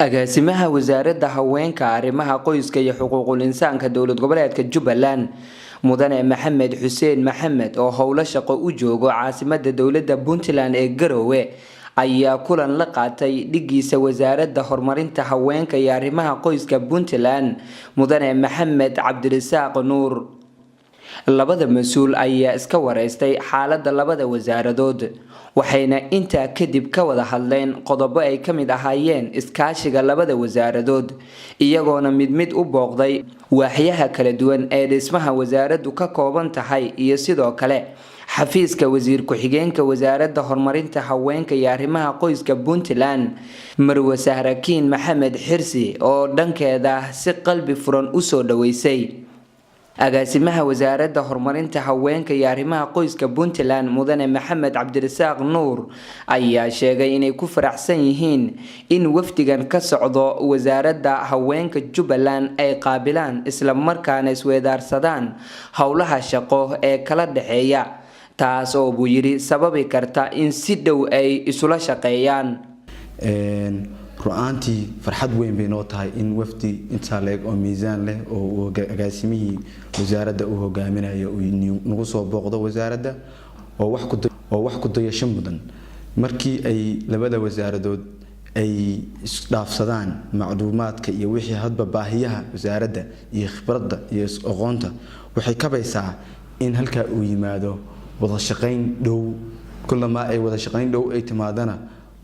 Agaasimaha Wasaaradda Haweenka, Arrimaha Qoyska iyo Xuquuqul Insaanka Dowlad Goboleedka Jubbaland, Mudane Maxamed Xuseen Maxamed, oo howlo shaqo u joogo caasimada dowladda Puntland ee Garowe, ayaa kulan la qaatay dhigiisa Wasaaradda Horumarinta Haweenka iyo Arrimaha Qoyska Puntland, Mudane Maxamed Cabdirasaaq Nuur. Labada mas-uul ayaa iska wareystay xaalada labada wasaaradood, waxayna intaa kadib ka wada hadleen qodobo ay ka mid ahaayeen iskaashiga labada wasaaradood, iyagoona mid mid u booqday waaxyaha kala duwan ee dhismaha wasaaraddu ka kooban tahay iyo sidoo kale xafiiska wasiir ku-xigeenka Wasaaradda Horumarinta Haweenka iyo Arrimaha Qoyska Puntland, Marwe Sahrakiin Maxamed Xirsi, oo dhankeeda si qalbi furan usoo dhaweysay. Agaasimaha Wasaaradda Horumarinta Haweenka iyo Arrimaha Qoyska Puntland, Mudane Maxamed Cabdirasaaq Nuur, ayaa sheegay inay ku faraxsan yihiin in wafdigan ka socdo Wasaaradda Haweenka Jubbaland ay qaabilaan, isla markaana isweedaarsadaan howlaha shaqo ee kala dhexeeya, taas oo, buu yidhi, sababi karta in si dhow ay isula shaqeeyaan. Ru-aantii farxad weyn bay noo tahay in wafdi intaa leeg oo miisaan leh oo agaasimihii wasaaradda uu hogaaminayo uu nagu soo booqdo wasaaradda, oo wax ku dayasho mudan. Markii ay labada wasaaradood ay isdhaafsadaan macluumaadka iyo wixii hadba baahiyaha wasaaradda iyo khibradda iyo is-aqoonta, waxay kabaysaa in halkaa uu yimaado wada shaqayn dhow. Kulamaa ay wada shaqayn dhow ay timaadana,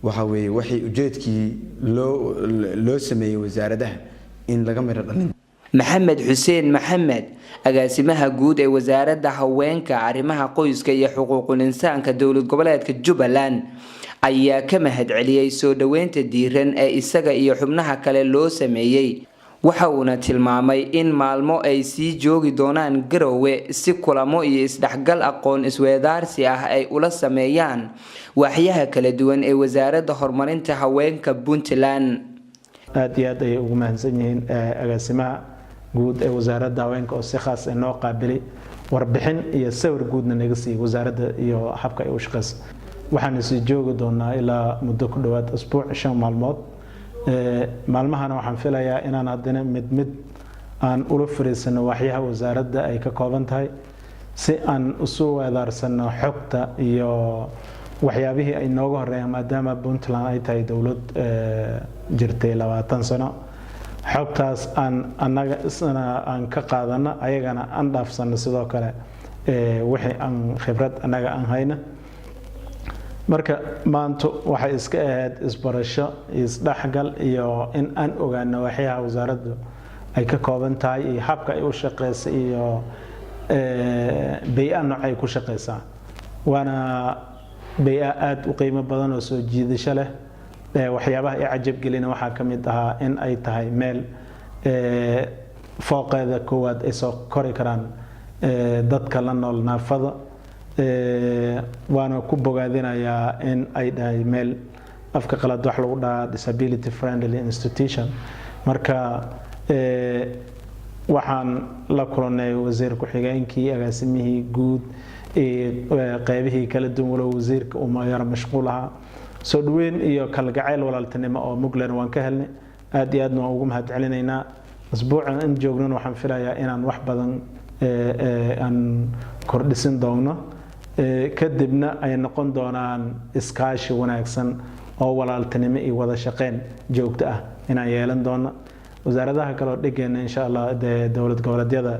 waxa weeye waxay ujeedkii loo sameeyey wasaaradaha in laga midho dhalin. Maxamed Xuseen Maxamed, agaasimaha guud ee Wasaaradda Haweenka, Arrimaha Qoyska iyo Xuquuqul Insaanka Dowlad Goboleedka Jubbaland, ayaa ka mahadceliyey soo dhoweynta diiran ee isaga iyo xubnaha kale loo sameeyey. Waxa uuna tilmaamay in maalmo ay sii joogi doonaan Garowe si kulamo iyo isdhexgal aqoon isweedaarsi ah ay ula sameeyaan waaxyaha kala duwan ee Wasaaradda Horumarinta Haweenka Puntland. Aad iyo aad ayay ugu mahadsan yihiin agaasimaha guud ee Wasaaradda Haweenka oo si khaas noo qaabilay, warbixin iyo sawir guudna naga siiyey wasaaradda iyo habka ay u shaqeyso. Waxaanu sii joogi doonaa ilaa muddo ku dhowaad asbuuc, 5 maalmood. Maalmahana waxaan filayaa inaan haddana mid mid aan ula fariisano waaxyaha wasaaradda ay ka kooban tahay, si aan isu weedaarsano xogta iyo waxyaabihii ay nooga horeeyaan, maadaama Puntland ay tahay dowlad jirtay 20 sano. Xogtaas aan annaga isna aan ka qaadano, ayagana aan dhaafsano, sidoo kale wixii aan khibrad annaga aan hayna. Marka maanta waxay iska ahayd isbarasho, isdhexgal iyo in aan ogaano waxyaha wasaaraddu ay ka kooban tahay iyo habka ay u shaqeysa iyo bey-a noocay ku shaqeysaa. Waana bey-a aada u qiimo badan oo soo jiidasho leh. Waxyaabaha i cajab gelina waxaa ka mid ahaa in ay tahay meel fooqeeda koowaad ay soo kori karaan dadka la nool naafada. Waana ku bogaadinayaa in ay dhahay meel afka qalaad wax lagu dhahaa disability friendly institution. Marka waxaan la kulanay wasiir ku-xigeenkii, agaasimihii guud, qeybihii kala duwan, walow wasiirka uu yaro mashquul ahaa. Soo dhaweyn iyo kalgacayl walaaltinimo oo muglen waan ka helnay, aad iyo aadna waan ugu mahad celinaynaa. Asbuucan in joognana waxaan filayaa inaan wax badan aan kordhisin doonno, kadibna ay noqon doonaan iskaashi wanaagsan oo walaaltinimo iyo wada shaqeyn joogto ah inaan yeelan doono wasaaradaha kale oo dhigeena, insha Allah. Dee dowlad goboleedyada,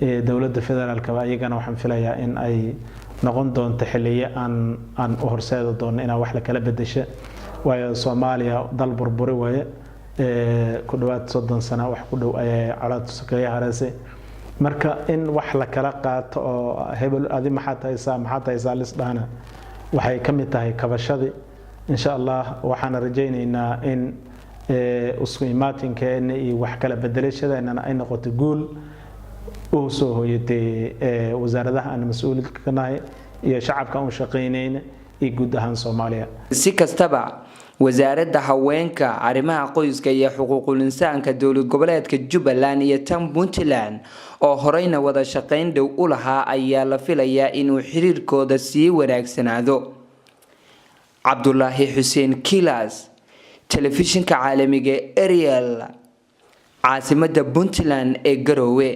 dowladda federaalkaba, ayagana waxaan filayaa in ay noqon doonto xiliyo aan u horseedi doono inaan wax la kala bedesho, waayo Soomaaliya dal burburi waaye. Ku dhawaad 30 sano wax ku dhow ayay colaad sokeeye hareysay. Marka in wax la kala qaato oo hebel adi maxaad haysaa, maxaad haysaa lisdhahana, waxay ka mid tahay kabashadii, insha Allah. Waxaana rajaynaynaa in isku imaatinkeena iyo wax kala bedelashadeenana ay noqoto guul u soo hooyatay wasaaradaha aan mas-uulka ka nahay iyo shacabka aan u shaqaynayna iyo guud ahaan Soomaaliya. Si kastaba, Wasaaradda Haweenka, Arrimaha Qoyska iyo Xuquuqul Insaanka Dowlad Goboleedka Jubbaland iyo tan Puntland oo horeyna wada shaqayn dhow u lahaa ayaa la filayaa inuu xiriirkooda sii wanaagsanaado. Cabdulaahi Xuseen Kilas, Telefishinka caalamiga Ariel, caasimada Puntland ee Garowe.